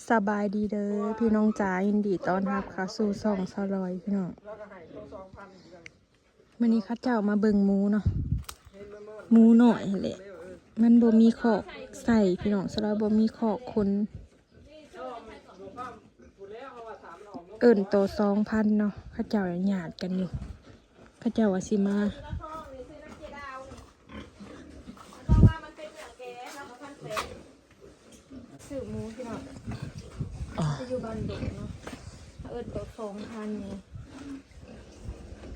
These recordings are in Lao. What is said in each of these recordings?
ສະບາຍດີເດີພີ່ນ້ອງຈ໋າ ຍິນດີຕ້ອນຮັບເຂົ້າສູ່ຊ່ອງສາວລອຍພີ່ນ້ອງ. ມື້ນີ້ເຂົາເຈົ້າມາເບິ່ງໝູເນາະ ໝູນ້ອຍຫັ້ນແຫຼະ ມັນບໍ່ມີຄອກໃສ່ພີ່ນ້ອງ ສາວລອຍບໍ່ມີຄອກຄົນ. ເອີ້ນໂຕສອງພັນເນາະ ເຂົາເຈົ້າຍາດກັນຢູ່ ເຂົາເຈົ້າວ່າຊິມາ ຊື້ໝູພີ່ນ້ອງ ໄປຢູ່ບ້ານດົງເນາະ ເອີ້ນໂຕສອງພັນນີ້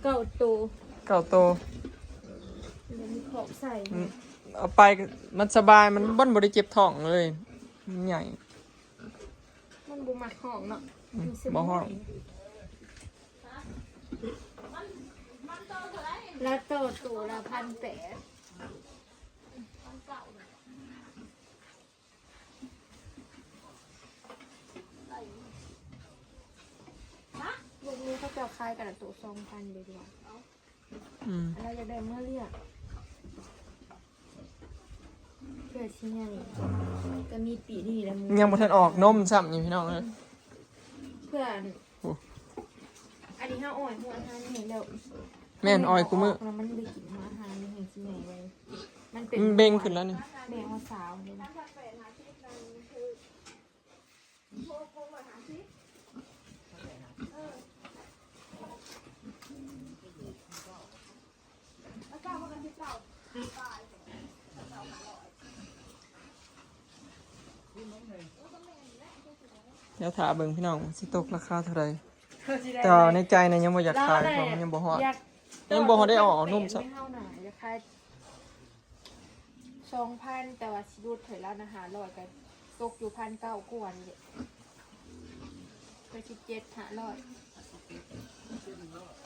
ເກົ້າໂຕ ເກົ້າໂຕ ບໍ່ມີຄອກໃສ່ ອືມ ເອົາໄປມັນສະບາຍ ມັນ ມັນບໍ່ໄດ້ເຈັບທ້ອງເລີຍ ມັນໃຫຍ່. ມັນບໍ່ມັກຮ້ອງເນາະ ອືມ ມັນຊິບໍ່ຮ້ອງ ລະໂຕ ໂຕລະພັນແປດ ພວກນີ້ເຂົາເຈົ້າຂາຍກັນໂຕສອງພັນເດ້. ອືມ ລາວຢາກໄດ້ມາລ້ຽງ ເພື່ອຊິໃຫຍ່ ກໍມີປີນີ້ແຫຼະ ຍັງບໍ່ທັນອອກນົມຊ້ຳນີ້ພີ່ນ້ອງເອີຍ ເພື່ອ ໂອ້ ອັນນີ້ເຮົາອ້ອຍຫົວອາຫານນີ້ແລ້ວ ແມ່ນ ອ້ອຍຄູ່ມື້ ແລ້ວມັນໄດ້ກິນຫົວອາຫານນີ້ ແຮ່ງຊິໃຫຍ່ໄວ ມັນເປັນ ມັນເບັ່ງຂຶ້ນແລ້ວນີ້ ແມ່ເຮົາສາວນີ້ນະ. ດຽວຖ້າເບິ່ງພີ່ນ້ອງ ຊິຕົກລາຄາເທົ່າໃດ ແຕ່ວ່າໃນໃຈນະຍັງບໍ່ຢາກຂາຍ ເພາະມັນຍັງບໍ່ຮອດ ຍັງບໍ່ຮອດໄດ້ອອກນົມຊ້ຳ ເຮົານະຢາກຂາຍ ສອງພັນ ແຕ່ວ່າຊິຫຼຸດໃຫ້ລາວນະຫ້າຮ້ອຍ ກໍຕົກຢູ່ພັນເກົ້າກວ່ານີ້ແຫຼະ ໄປສິບເຈັດຫ້າຮ້ອຍ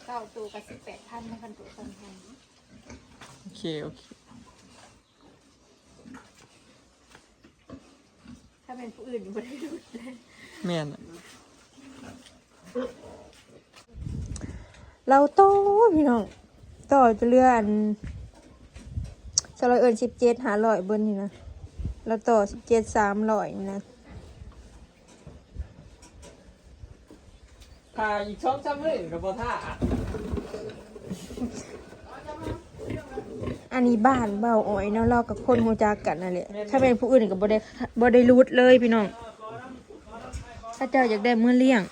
ເກົ້າໂຕກໍສິບແປດພັນ ຄັນໂຕສອງພັນ. ໂອເຄ ໂອເຄ ຖ້າແມ່ນຜູ້ອື່ນບໍ່ໄດ້ຫຼຸດເລີຍ ແມ່ນ ລາວຕໍ່ພີ່ນ້ອງ ຕໍ່ຈົນເຫຼືອອັນ ສາວລອຍເອີ້ນສິບເຈັດຫ້າຮ້ອຍເບິດນີ້ນະ ລາວຕໍ່ສິບເຈັດສາມຮ້ອຍນີ້ນະ. ຖ້າອີກສອງສາມມື້ກໍບໍ່ຖ້າ ອັນນີ້ບ້ານເບົາອອຍເນາະ ລາວກັບຄົນຮູ້ຈັກກັນນັ້ນແຫຼະ ຖ້າແມ່ນຜູ້ອື່ນກໍບໍ່ໄດ້ ບໍ່ໄດ້ຫຼຸດເລີຍພີ່ນ້ອງ ເຂົາເຈົ້າຢາກໄດ້ມາລ້ຽງ.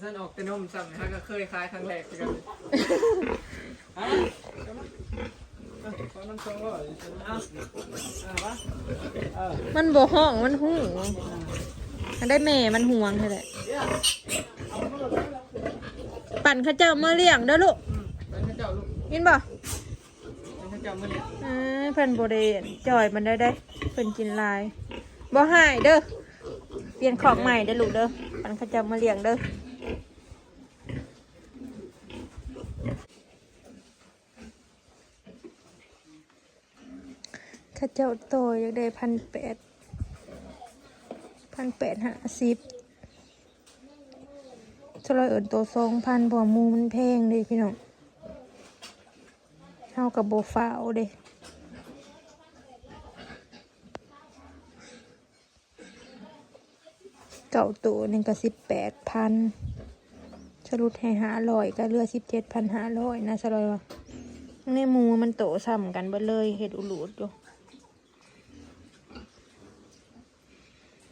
ຊັ້ນອອກແຕ່ນົມຊ້ຳ ຫາກໍເຄີຍຂາຍຄັ້ງແລກຄືກັນ ເອົາ ມັນບໍ່ຮ້ອງ ມັນຮູ້ ມັນໄດ້ແມ່ມັນຫ່ວງຫັ້ນແຫຼະ ປັ່ນເຂົາເຈົ້າມາລ້ຽງເດີລູກ ຍິນບໍ່? ເອີ ເພິ່ນບໍ່ໄດ້ຈ່ອຍປານໃດເດ້ ເພິ່ນກິນຫຼາຍ ບໍ່ຮ້າຍເດີ ປ່ຽນຄອກໃໝ່ເດີລູກເດີ ປັນເຂົາເຈົ້າມາລ້ຽງເດີ ເຂົາເຈົ້າຕໍ່ຢາກໄດ້ພັນແປດ ພັນແປດຫ້າສິບ ສາວລອຍເອີ້ນໂຕສອງພັນ ເພາະວ່າໝູມັນແພງເດ້ພີ່ນ້ອງ. ເຮົາກໍບໍ່ຟ້າວເດ້ ເກົ້າໂຕນີ້ກໍສິບແປດພັນ ສະຫຼຸດໃຫ້ຫ້າຮ້ອຍ ກໍເຫຼືອສິບເຈັດພັນຫ້າຮ້ອຍນະ ສາວລອຍວ່າ. ໃນໝູມັນໂຕຊ້ຳກັນເບິດເລີຍ ເຮັດອຸລູດຢູ່.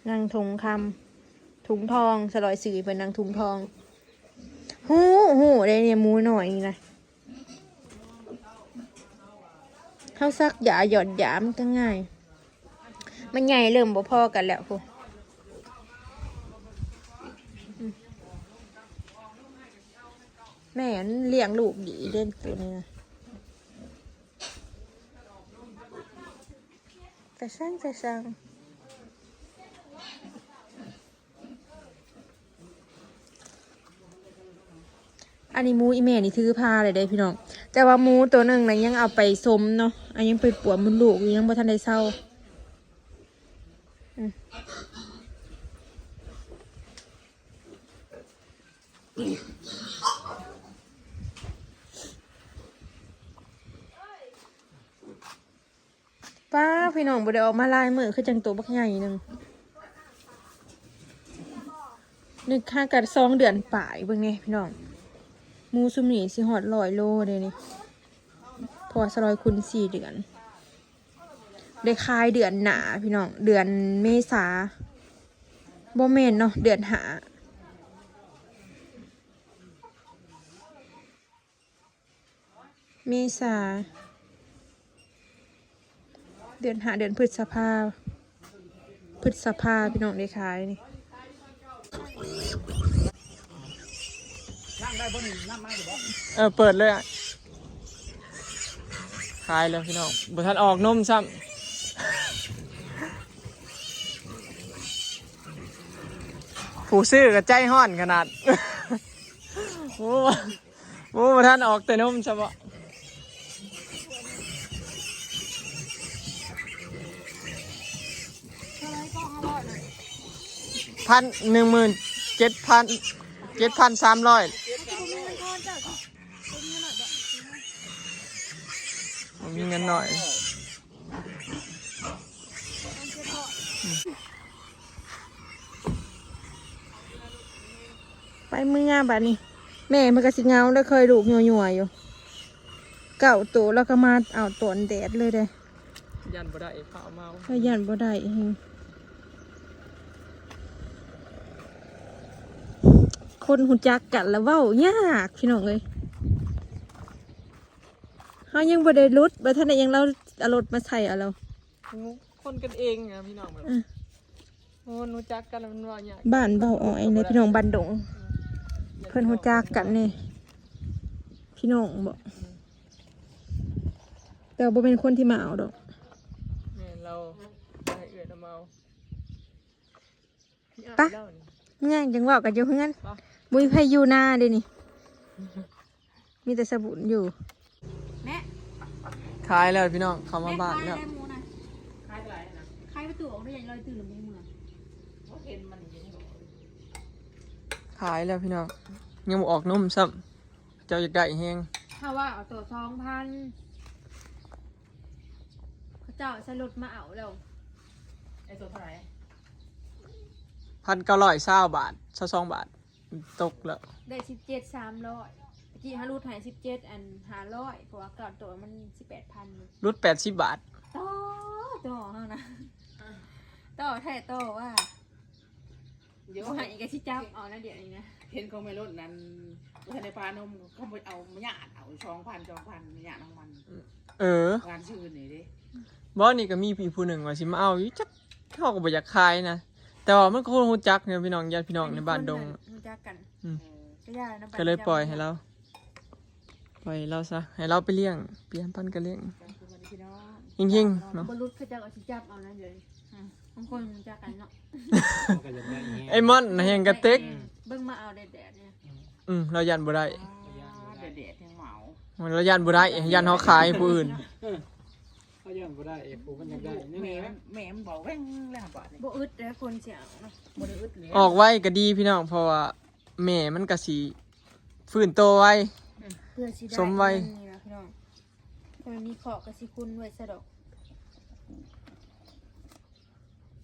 ນາງທຸງຄຳ ທຸງທອງ ສະຫຼອຍຊື່ເພິ່ນນາງທຸງທອງ. ຮູ້ ຮູ້ໄດ້ນີ້ ໝູນ້ອຍນີ້ນະ ເຮົາສັກຢາຢອດຢາມັນກໍງ່າຍ ມັນໃຫຍ່ເລີ່ມບໍ່ພໍກັນແລ້ວພຸ້ນ. ແມ່ນລ້ຽງລູກດີເດ້ໂຕນີ້ນະ. ກະຊ່າງ ກະຊ່າງ ອັນນີ້ໝູອີ່ແມ່ນີ້ຖືພາເລີຍເດ້ພີ່ນ້ອງ ແຕ່ວ່າໝູໂຕໜຶ່ງນະຍັງເອົາໄປຊົມເນາະ ອັນຍັງໄປປວດມົດລູກຢູ່ ຍັງບໍ່ທັນໄດ້ເຊົາ. ອືມ. ພີ່ນ້ອງ ບໍ່ໄດ້ອອກມາຫຼາຍມື້ ຄືຈັ່ງໂຕບັກໃຫຍ່ໜຶ່ງ ນຶກຫາກັນສອງເດືອນປາຍ. ເບິ່ງແດ່ພີ່ນ້ອງ ໝູຊຸມນີ້ຊິຮອດຮ້ອຍໂລເດ້ນີ້ ເພາະວ່າສະລອຍຄູນສີ່ເດືອນ ໄດ້ຂາຍເດືອນໜ້າພີ່ນ້ອງ ເດືອນເມສາ ບໍ່ແມ່ນເນາະ ເດືອນຫ້າ ເມສາ ເດືອນຫ້າ ເດືອນພຶດສະພາ ພຶດສະພາ ພີ່ນ້ອງ ໄດ້ຂາຍນີ້. ເອີ ເປີດເລີຍ ຂາຍແລ້ວພີ່ນ້ອງ ບໍ່ທັນອອກນົມຊ້ຳ. ຜູ້ຊື້ກໍໃຈຮ້ອນຂະໜາດ ໂອ້ ໂອ້ ບໍ່ທັນອອກແຕ່ນົມຊ້ຳບໍ. ພັນ ໜຶ່ງໝື່ນເຈັດພັນ ເຈັດພັນສາມຮ້ອຍ ບໍ່ມີເງິນໜ້ອຍ. ໄປເມືອບາດນີ້ ແມ່ເພິ່ນກໍຊິເຫງົາແລ້ວ ເຄີຍລູກຍົວໆຢູ່ ເກົ້າໂຕ ແລ້ວກໍມາເອົາຕອນແດດເລີຍເດ້. ຢ້ານບໍ່ໄດ້ ຟ້າວເມົາ ເອີ ຢ້ານບໍ່ໄດ້ແຮງ. ຄົນຮູ້ຈັກກັນລະເວົ້າຍາກ ພີ່ນ້ອງເອີຍ ເຮົາຍັງບໍ່ໄດ້ຫຼຸດ ບໍ່ທັນໄດ້ຫຍັງ ລາວເອົາລົດມາໃສ່ເອົາແລ້ວ. ຄົນກັນເອງນະພີ່ນ້ອງ ແບບ ເອີ ໂອ້ ຮູ້ຈັກກັນແລ້ວມັນເວົ້າຍາກ. ບ້ານເວົ້າອອຍເດ້ພີ່ນ້ອງ ບ້ານດົງ ເພິ່ນຮູ້ຈັກກັນເດ້ພີ່ນ້ອງບໍ ແຕ່ວ່າບໍ່ແມ່ນຄົນທີ່ມາເອົາດອກ ແມ່ນລາວໃຫ້ເອື້ອຍລາວມາເອົາ. ປະ ເມື່ອຍຈັ່ງເວົ້າກັນຢູ່ເຮືອນ ບໍ່ມີໃຜຢູ່ນາເດ້ນີ້ ມີແຕ່ສະບຸນຢູ່. ແມ່ ຂາຍແລ້ວພີ່ນ້ອງ ເຂົ້າມາບ້ານແລ້ວ. ແມ່ ຂາຍໄດ້ໝູນະ ຂາຍເທົ່າໃດນະ? ຂາຍປະຕູອອກໄດ້ ຢາກລອຍຕື່ນລະໝູເມືອ ບໍ່ເຫັນມັນຢູ່ໃນ ຂາຍແລ້ວພີ່ນ້ອງ ຍັງບໍ່ອອກນົມຊ້ຳ ເຈົ້າຢາກໄດ້ແຮງ. ຖ້າວ່າເອົາໂຕສອງພັນ ເຂົາເຈົ້າໃສ່ລົດມາເອົາແລ້ວ. ໄອ້ໂຕເທົ່າໃດ? ພັນເກົ້າຮ້ອຍຊາວບາດ ຊາວສອງບາດ ຕົກແລ້ວ ໄດ້ສິບເຈັດ ສາມຮ້ອຍ. ຕະກີ້ເຮົາຫຼຸດໃຫ້ສິບເຈັດ ອັນ ຫ້າຮ້ອຍ ເພາະວ່າເກົ່າໂຕມັນສິບແປດພັນ ຫຼຸດແປດສິບບາດ. ຕໍ່ ຕໍ່ເຮົານະ ຕໍ່ແທ້ຕໍ່ວ່າ ບໍ່ໃຫ້ກໍຊິຈັບເອົານະ ດຽວນີ້ນະ. ເຫັນຂອງແມ່ລົດນັ້ນ ບໍ່ທັນໄດ້ປານົມ ເຂົາບໍ່ເອົາ ມາຍາດເອົາ ສອງພັນ ສອງພັນ ມາຍາດນ້ຳມັນ. ເອີ ວານຊືນນີ້ເດ້ ບໍ່ ນີ້ກໍມີອີກຜູ້ໜຶ່ງວ່າຊິມາເອົາຢູ່ ຈັກ ເຮົາກໍບໍ່ຢາກຂາຍນະ ແຕ່ວ່າມັນກໍຄົນຮູ້ຈັກນະພີ່ນ້ອງ ຍາດພີ່ນ້ອງໃນບ້ານດົງ ຮູ້ຈັກກັນ ອືມ ເອີ ກໍຢ່ານະ ກໍເລີຍປ່ອຍໃຫ້ລາວ ປ່ອຍໃຫ້ລາວຊະ ໃຫ້ລາວໄປລ້ຽງ ປ່ຽນປັນກັນລ້ຽງ ເຮັງໆເນາະ. ບໍ່ຫຼຸດ ເຂົາເຈົ້າກໍຊິຈັບເອົານະ ດຽວນີ້ ອືມ ບາງຄົນຮູ້ຈັກກັນເນາະ. ໄອ້ມ່ອນນະແຮງກະເຕັກ ເບິ່ງມາເອົາແດດໆນີ້ ອືມ ລາວຢ້ານບໍ່ໄດ້ ແດດໆຍັງເມົາ ລາວຢ້ານບໍ່ໄດ້ ຢ້ານເຮົາຂາຍໃຫ້ຜູ້ອື່ນ. ເອີ ເຂົາຢ້ານບໍ່ໄດ້ ເອີ ຜູ້ມັນຢາກໄດ້ ແມ່ມັນ ແມ່ມັນເວົ້າແວ່ງແລ້ວບາດນີ້ ບໍ່ອຶດເດ້ ຄົນຊິເອົາເນາະ ບໍ່ໄດ້ອຶດແລ້ວ. ອອກໄວກໍດີພີ່ນ້ອງ ເພາະວ່າແມ່ມັນກໍຊິຟື້ນໂຕໄວ ອືມ ເພື່ອຊິໄດ້ ສົມໄວ ເງິນນີ້ນະພີ່ນ້ອງ ເພິ່ນມີເຄາະກໍຊິຄຸນໄວ້ຊະດອກ.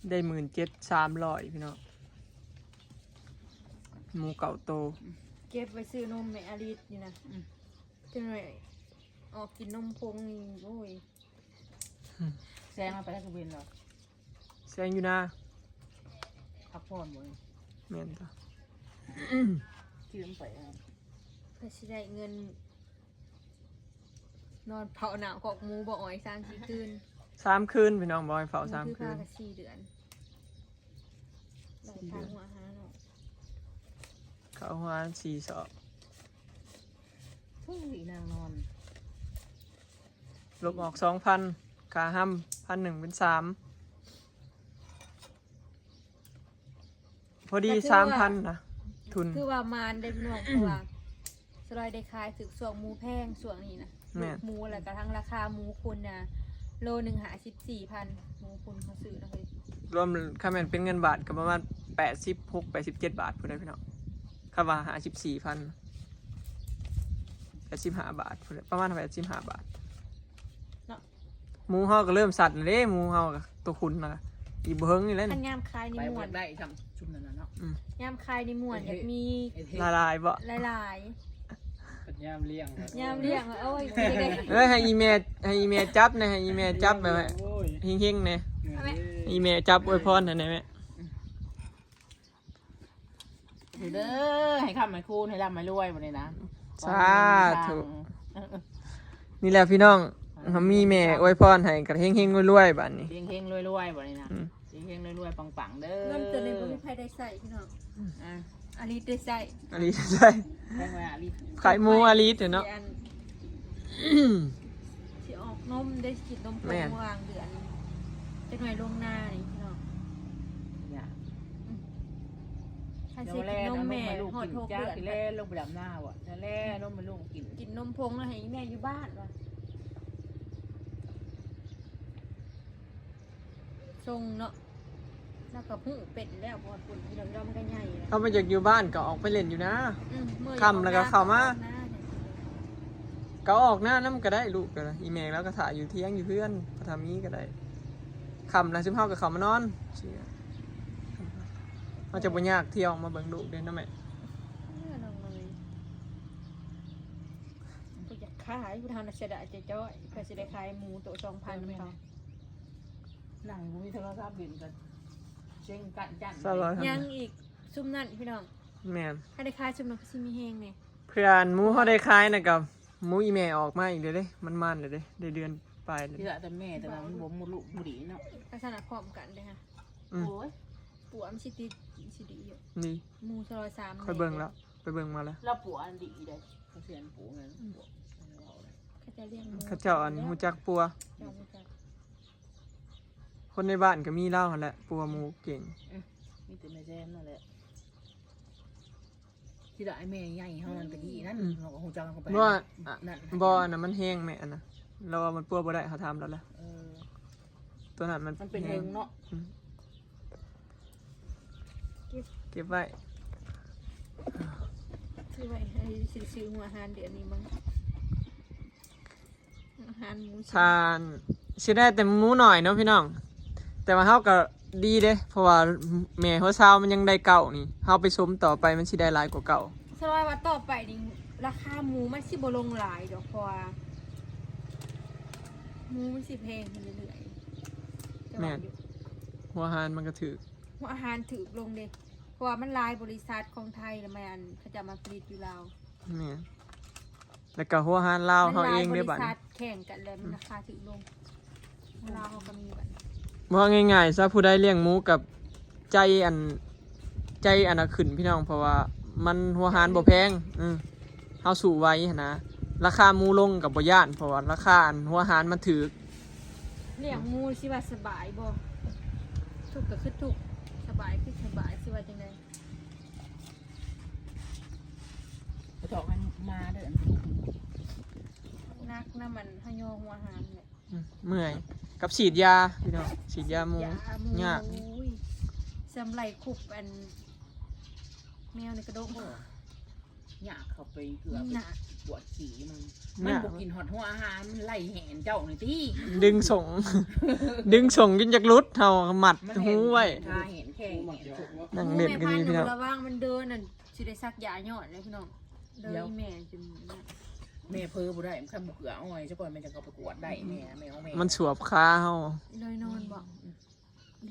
ໄດ້ໝື່ນເຈັດສາມຮ້ອຍພີ່ນ້ອງ ໝູເກົ້າໂຕ ເກັບໄວ້ຊື້ນົມແມ່ອາລິດນີ້ນະ ອືມ ຈັກໜ້ອຍອອກກິນນົມຜົງນີ້ ໂອ້ຍ. ແຊງມາໄປທາງກະເວັນເນາະ ແຊງຢູ່ນາ ພັກຜ່ອນບໍ່? ແມ່ນຕະ ຈື່ມໄປ ເພື່ອຊິໄດ້ເງິນ ນອນເຝົ້າໜ້າຄອກໝູບໍ່ອອຍສາມສີ່ຄືນ ສາມຄືນພີ່ນ້ອງ ບໍ່ໃຫ້ເຝົ້າສາມຄືນ ຄືພາກັນສີ່ເດືອນ ໄດ້ຄ່າຫົວຫາເນາະ ເຂົ້າຫົວສີ່ສອບ ໂອ້ຍ ນາງນອນ ລົບອອກສອງພັນ ຄ່າຮ່ຳ ພັນໜຶ່ງເປັນສາມ ພໍດີ ກໍຖືວ່າ ສາມພັນນະ ທຶນ ຖືວ່າມານເດ້ພີ່ນ້ອງ ເພາະວ່າສະລອຍໄດ້ຂາຍຖືກຊ່ວງໝູແພງຊ່ວງນີ້ນະ ແມ່ນ ໝູ ແລ້ວກະທັງລາຄາໝູຄຸນນະ ໂລໜຶ່ງຫ້າສິບສີ່ພັນ ໝູຄຸນເຂົາຊື້ນະເຮີ້ຍ ລວມ ຄັນແມ່ນເປັນເງິນບາດກໍປະມານແປດສິບຫົກ ແປດສິບເຈັດບາດພຸ້ນເດ້ພີ່ນ້ອງ ຄັນວ່າຫ້າສິບສີ່ພັນ ແປດສິບຫ້າບາດພຸ້ນເດ້ ປະມານແປດສິບຫ້າບາດເນາະ. ໝູເຮົາກໍເລີ່ມສັດແລ້ວເດ້ ໝູເຮົາກໍໂຕຂຸນນະ ອີກບໍ່ເຫິງນີ້ແຫຼະ ຄັນຍາມຂາຍນີ້ມ່ວນ ໄປບໍ່ໄດ້ຊ່ຳຊຸມນັ້ນນະເນາະ ອືມ ຍາມຂາຍນີ້ມ່ວນ ເຮັດ ຢາກມີ ເຮັດ ຫຼາຍໆບໍ່ ຫຼາຍໆ ບັດຍາມລ້ຽງ ຍາມລ້ຽງ ໂອ້ຍ ເອີຍ ໃຫ້ອີ່ແມ່ ໃຫ້ອີ່ແມ່ຈັບແດ່ ໃຫ້ອີ່ແມ່ຈັບແບບວ່າ ໂອ້ຍ ເຮັງໆແດ່ ເອີຍ ອີ່ແມ່ຈັບອວຍພອນໃຫ້ແດ່ແມ່ ເດີ ໃຫ້ຄ້ຳໃຫ້ຄູນ ໃຫ້ລ່ຳໃຫ້ລວຍບັດນີ້ນະ ສາທຸ ນີ້ແຫຼະພີ່ນ້ອງ ເຮົາມີແມ່ອວຍພອນໃຫ້ກໍເຮັງໆລວຍໆບັດນີ້ ເຮັງໆລວຍໆບັດນີ້ນະ ອືມ ເຮັງໆລວຍໆປັງໆເດີ ເງິນຕົວນີ້ບໍ່ມີໃຜໄດ້ໃຊ້ພີ່ນ້ອງ ອ່າ ອາລິດໄດ້ໃຊ້ ອາລິດໄດ້ໃຊ້ ແພງວ່າອາລິດ ຂາຍໝູອາລິດເນາະ ຊິອອກນົມ ໄດ້ກິນນົມຜົງ ແມ່ນ ວ່າງເດືອນ ຈັກໜ້ອຍລົງນານີ້ພີ່ນ້ອງ ອືມ ຖ້າຊິກິນນົມແມ່ຮອດຫົກເດືອນ ແລ່ນລົງໄປດຳນາບໍ່ ແລ່ນລົງໄປລູກກິນ ກິນນົມຜົງແລ້ວໃຫ້ແມ່ຢູ່ບ້ານວ່າ ສົ່ງເນາະ ລາວກໍຮູ້ເປັນແລ້ວ ເພາະວ່າປຸ້ນທີ່ລາວ ລາວມັນກໍໃຫຍ່ແລ້ວ ເຮົາບໍ່ຢາກຢູ່ບ້ານກໍອອກໄປຫຼິ້ນຢູ່ນາ ອືມ ຄ່ຳແລ້ວກໍເຂົ້າມາ ກໍອອກນານຳກໍໄດ້ ລູກກໍ ອີ່ແມ່ລາວກໍຖ້າຢູ່ທຽງຢູ່ເຮືອນ ກໍຖ້າມີກໍໄດ້ ຄ່ຳແລ້ວຊຸມເຮົາກໍເຂົ້າມານອນ ເຮົາຈະບໍ່ຍາກທ່ຽວມາເບິ່ງລູກເດ້ເນາະແມ່ ເອີ ນ້ອງເມຍ ບໍ່ຢາກຂາຍ ຜູ້ເຖົ້ານະ ເສຍດາຍຈ້ອຍໆ ເພື່ອຊິໄດ້ຂາຍໝູໂຕສອງພັນນຳເຂົາ ນັ່ງບໍ່ມີໂທລະສັບຫຼິ້ນກໍເຊັງກັນຈັນ ສາມຮ້ອຍ ຍັງອີກຊຸມນັ້ນພີ່ນ້ອງ ແມ່ນ ຖ້າໄດ້ຂາຍຊຸມນັ້ນກໍຊິມີແຮງແດ່ ເພື່ອໝູເຮົາໄດ້ຂາຍນະກໍໝູອີ່ແມ່ອອກມາອີກເດ້ ມັນມານແລ້ວເດ້ ໄດ້ເດືອນປາຍແລ້ວ ທີ່ວ່າແຕ່ແມ່ແຕ່ລະມັນບໍ່ໝົດລູກບໍ່ດີເນາະ ລັກສະນະພ້ອມກັນເດ້ຮະ ອືມ ໂອ້ຍ ປົວມັນຊິຕິດ ຊິດີຢູ່ ນີ້ ໝູຊະລອຍສາມ ຂ້ອຍເບິ່ງແລ້ວ ໄປເບິ່ງມາແລ້ວ ລາວປົວອັນດີເດ້ ເຂົາຊິອັນປົວນັ້ນ ອືມ ເຂົາເຈົ້າລ້ຽງໝູ ເຂົາເຈົ້າອັນຮູ້ຈັກປົວ ເຈົ້າຮູ້ຈັກ ຄົນໃນບ້ານກໍມີລາວຫັ້ນແຫຼະ ປົວໝູເກັ່ງ ອືມ ມີແຕ່ແມ່ແຊມນັ້ນແຫຼະ ທີ່ລະໄອ້ແມ່ໃຫຍ່ເຮົານັ້ນຕະກີ້ນັ້ນ ອືມ ເຮົາກໍຮູ້ຈັກ ເຮົາກໍໄປ ບໍ່ ອັນນັ້ນ ບໍ່ ອັນນັ້ນມັນແຮງແມ່ ອັນນັ້ນ ລາວວ່າມັນປົວບໍ່ໄດ້ ເຮົາຖາມລາວແລ້ວ ເອີ ຕົວນັ້ນມັນ ມັນເປັນເທິງເນາະ ອືມ ເກັບ ເກັບໄວ້ ຊື້ໄວ້ໃຫ້ ຊິຊື້ຫົວອາຫານເດືອນນີ້ມັງ ອາຫານໝູ ຖ້າຊິໄດ້ແຕ່ໝູໜ້ອຍເນາະພີ່ນ້ອງ ແຕ່ວ່າເຮົາກໍດີເດ້ ເພາະວ່າແມ່ຫົວຊາວມັນຍັງໄດ້ເກົ້ານີ້ ເຮົາໄປສົມຕໍ່ໄປມັນຊິໄດ້ຫຼາຍກວ່າເກົ່າ ສະບາຍວ່າຕໍ່ໄປນີ້ລາຄາໝູມັນຊິບໍ່ລົງຫຼາຍດອກ ເພາະວ່າໝູມັນຊິແພງຂຶ້ນເລື້ອຍໆ ແມ່ນ ຫົວອາຫານມັນກໍຖືກ ຫົວອາຫານຖືກລົງເດ້ ເພາະວ່າມັນຫຼາຍບໍລິສັດຂອງໄທລະແມ່ນ ເຂົາເຈົ້າມາຜະລິດຢູ່ລາວ ແມ່ນ ແລ້ວກໍຫົວອາຫານລາວເຮົາເອງເດ້ບັດນີ້ ແຂ່ງກັນແລ້ວມັນລາຄາຖືກລົງ ລາວເຮົາກໍມີບັດນີ້ ເວົ້າງ່າຍໆຊະ ຜູ້ໃດລ້ຽງໝູກັບໃຈອັນ ໃຈອັນນະຂຶ້ນພີ່ນ້ອງ ເພາະວ່າມັນຫົວອາຫານບໍ່ແພງ ອື ເຮົາສູ້ໄຫວຫັ້ນນະ ລາຄາໝູລົງກໍບໍ່ຢ້ານ ເພາະວ່າລາຄາອັນຫົວອາຫານມັນຖືກ ລ້ຽງໝູຊິວ່າສະບາຍບໍ່? ທຸກກໍຄືທຸກ ສະບາຍຄືສະບາຍ ຊິວ່າຈັ່ງໃດ? ກະດອກມັນມາເດີ ອັນ ໜັກນຳມັນ ເຮົາຍໍຫົວອາຫານແຫຼະ ອືມ ເມື່ອຍ ກັບສີດຢາພີ່ນ້ອງ ສີດຢາໝູ ຢາໝູ ຍາກ ໂອ້ຍ ສ່ຳໄລ່ຄຸບອັນ ແມວໃນກະດົກ ຍາກເຂົ້າໄປເກືອບ ມັນໜັກ ປວດຂີ້ມັນ ມັນບໍ່ກິນຮອດຫົວອາຫານ ມັນໄລ່ແຫນເຈົ້ານີ້ຕິ ດຶງສົ່ງ ດຶງສົ່ງຈົນຢາກຫຼຸດ ເຮົາມັດ ມັນແຫນ ຫູໄວ້ ຂາແຫນແຂ້ງແຫນ ນັ່ງເຫຼັ້ນກັນຢູ່ພີ່ນ້ອງ ລະວັງມັນເດີນນັ້ນ ຊິໄດ້ສັກຢາຍ້ອນແລ້ວພີ່ນ້ອງ ເດີນ ແມ່ຈົນ ແມ່ເຜີບໍ່ໄດ້ ຄັນບໍ່ເກືອອ້ອຍຊະກ່ອນ ແມ່ຈະເຂົ້າໄປກວດໄດ້ ແມ່ ແມ່ຂອງແມ່ ມັນສວບຂາເຮົາ ລອຍນອນບໍ່? ອືມ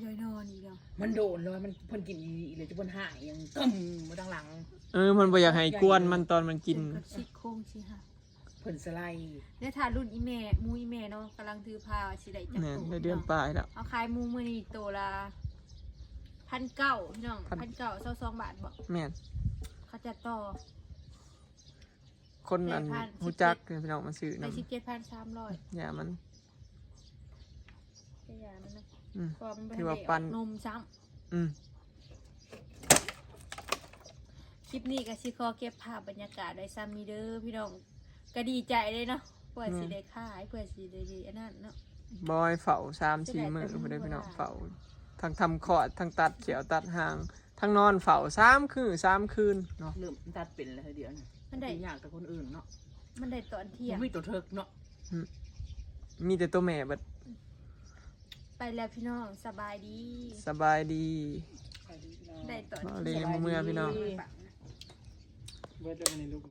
ລອຍນອນອີກແລ້ວ ມັນໂດນແລ້ວ ມັນ ເພິ່ນກິນອີ່ຫຼີແລ້ວ ຈະເພິ່ນຫາຍຫຍັງກຶ້ມມາທາງຫຼັງ ເອີ ມັນບໍ່ຢາກໃຫ້ກວນມັນຕອນມັນກິນ ຊີ້ໂຄງຊີ້ຫາ ເພິ່ນສະໄລ ແລະຖ້າລຸ້ນອີ່ແມ່ ໝູອີ່ແມ່ເນາະ ກຳລັງຖືພາວ່າຊິໄດ້ຈັກໂຕ ແມ່ນ ໄດ້ເດືອນປາຍແລ້ວ ເຮົາຂາຍໝູມື້ນີ້ໂຕລະພັນເກົ້າ ພີ່ນ້ອງ ພັນເກົ້າ ຊາວສອງບາດບໍ່? ແມ່ນ ເຂົາຈະຕໍ່ ຄົນອັນ ແປດພັນ ຮູ້ຈັກ ສິບເຈັດ ພີ່ນ້ອງມາຊື້ນຳ ໄດ້ສິບເຈັດພັນສາມຮ້ອຍ ຢ່າມັນ ກະຢ່າມັນນະ ອືມ ເພາະວ່າມັນບໍ່ທັນໄດ້ອອກນົມຊ້ຳ ອືມ ຄລິບນີ້ກະຊິຂໍເກັບພາບບັນຍາກາດໄວ້ຊ່ຳນີ້ເດີພີ່ນ້ອງ ກະດີໃຈເດ້ເນາະ ເພື່ອຊິໄດ້ຂາຍ ເພື່ອຊິໄດ້ອັນນັ້ນເນາະ ບອຍເຝົ້າສາມສີ່ມື້ພຸ້ນເດ້ພີ່ນ້ອງ ເຝົ້າ ທັງທຳຄອດ ທັງຕັດແຂ້ວຕັດຫາງ ທັງນອນເຝົ້າສາມຄືນສາມຄືນເນາະ ເລີ່ມຕັດເປັນແລ້ວດຽວນີ້ ມັນໄດ້ ມັນຍາກແຕ່ຄົນອື່ນເນາະ ມັນໄດ້ຕອນທ່ຽງ ບໍ່ມີໂຕເຖິກເນາະ ອືມ ມີແຕ່ໂຕແມ່ເບິດ. ไปแล้วพี่น้องสบายดี ສະບາຍດີ. ได้ตอน ເລີຍເມືອພີ່ນ້ອງ. เบิดแล้วนี่ลูก